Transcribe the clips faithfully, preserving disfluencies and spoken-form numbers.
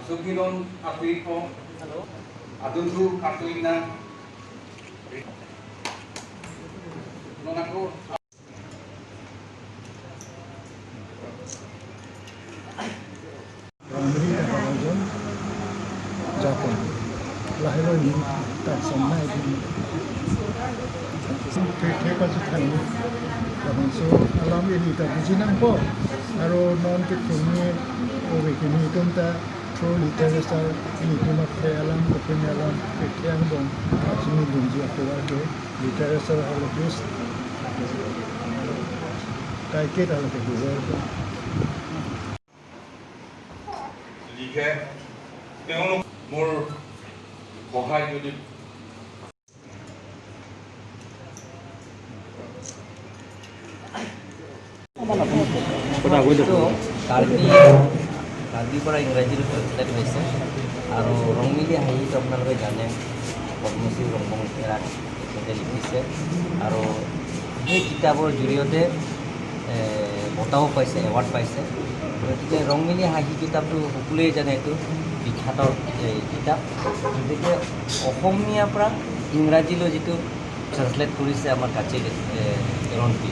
Dukinon atui po. Adun tu atui na. Non ako. Rongmili ta kalajon. Japan. Lahelo ni tak samai di. Thek thek pasu thani. Labangso alam ili ta buji nangpo. Aro non ke thumni ove kini atum ta through literature ilitum aphe alam, kopine alam, thek thek angbong, kachini dunji akovar ke literature hologist, kaiket alo ke duver. লিখে, তেওঁলোক মোৰ সহায় যদি এইটো কাৰ্বি, কাৰ্বিৰ পৰা ইংৰাজীলৈ ট্ৰেন্সলেট হৈছে। আৰু ৰংমিলি হাঁহিটো আপোনালোকে জানে, পদ্মশ্ৰী ৰংবং এৰা তেখেতে লিখিছে। আৰু সেই কিতাপৰ জৰিয়তে, এ, বঁটাও পাইছে, এৱাৰ্ড পাইছে। গতিকে ৰংমিলি হাঁহি কিতাপটো সকলোৱে জানে, এইটো বিখ্যাত, এ, কিতাপ। গতিকে অসমীয়াৰ পৰা ইংৰাজীলৈ যিটো ট্ৰেন্সলেট কৰিছে আমাৰ কাৰ্বি, এ, এৰনপি,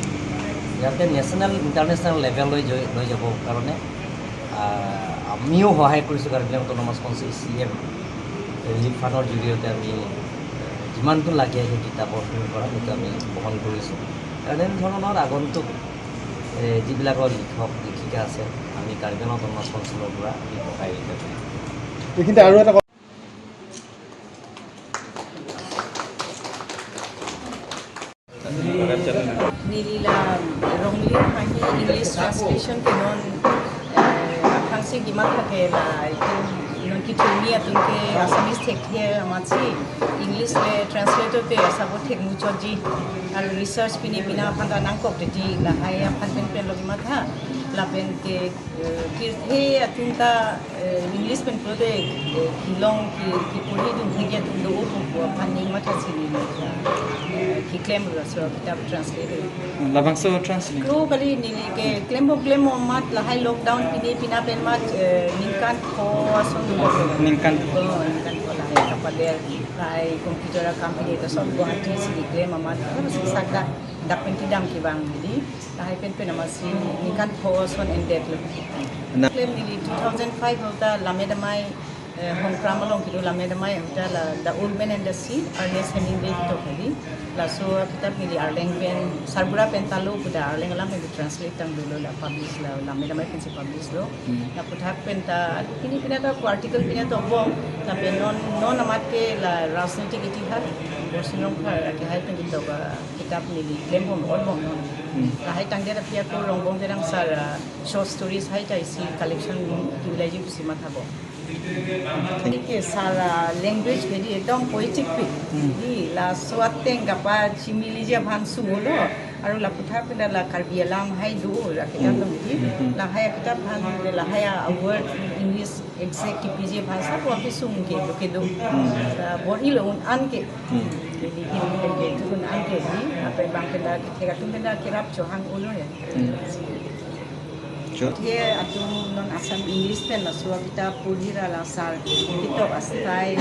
ইয়াতে নেশ্যনেল, ইণ্টাৰনেশ্যনেল লেভেললৈ লৈ, লৈ যাবৰ কাৰণে, আ, আমিও সহায় কৰিছোঁ। Karbi Anglong autonomous council C M relief ফাণ্ডৰ জৰিয়তে আমি, এ, যিমানটো লাগে সেই কিতাপৰ ফিল্ম কৰা, সেইটো আমি বহন কৰিছোঁ। আৰু এনেধৰণৰ আগন্তুক, এ, যিবিলাকৰ লিখক লিখিকা আছে, আমি কাৰ্বি আংলং অট'নমাছ কাউন্সিলৰ পৰা আমি সহায় কৰিম। এইখিনিতে আৰু এটা Neli la Rongmili Hahi English translation ke non, eh, aphrangsi kematha ke la itum non kithurmi atum ke Assamese thekthe amatsi English le translate te asabo thek muchotji. Aru research pine pina aphan ta nangkok teti lahai aphan pen pen lo kematha lapen ke Eh, pirthe atum ta, eh, English pen pulote, eh, kelong ke, keporhi dun thekji atum do-o pu aphan ning matha si neli, eh, keklem laso kitap translate. Labangso translate. Kro kali neli ke klembom klembom amat lahai lockdown pine pina pen amat, eh, ningkan pho ason do. Ningkan pho. Oh, ningkan pho lahai kapader lahai computer akam pine ta ason Guwahati si keklem amat, oh, si sak dak dak pen kedam kevang neli. Lahai pen pen amatsi ningkan pho ason endet lo. Na- Klem neli two thousand five ahut ta Lamed Amei, eh, Hongkram along kedo Lamed Amei ahut ta la The Old Man and the Sea, Ernest Hemingway ketok kali. Laso akitap neli Arleng pen, Sarbura pen ta lo pu ta Arleng alam pen translate tang dolo la publish la, Lamed Amei pensi publish lo. Hmm. Laputhak pen ta, pine pina ta ko article pina ta bom, lapen non, non amat ke la Rajnitik Itihas, Borsing Rongphar akehai pen ketok, ah, kitap neli klembom, otbom non. Hmm. Lahai tangdet aphi ako Rongbong Terang sir, ah, short stories hai ta isi collection kivilai ji pusi mathabo. Ke sir, ah, language ke di ekdom poetic pi. Hmm. Di laso ateng kapachimiliji aphan sumo lo. Aru laputhak pen ta la Karbi alam hai do, la kitap Hmm. dong di. Hmm. Lahai akitap aphan, lahai a word English exact kipiji aphan sabo api sung ke do kedo. Hmm. Ah, bor-ilo un-an ke. Hmm. Ke di hin ke ke tu un-an ke di. Apa bang pen ta kethek atum pen ta kerap chohang ulo ya. Hmm. Cho. Ke atum non Assam English pen laso akitap porhi ra la sir ketok astai.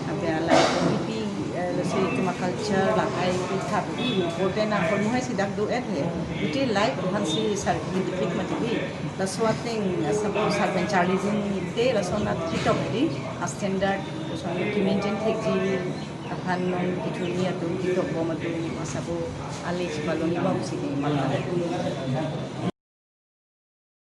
Apa la community, eh, laso itum culture lahai kitap i important akormo hai si dak do-et he. Uti life aphansi sir identify mati di. Laso ateng, eh, sabo sir pen charlidunte lason at ketok di, a standard lason ke-maintain thekji aphan non kithurmi atum ketokbom atum asabo ale chipalongji bom si ke.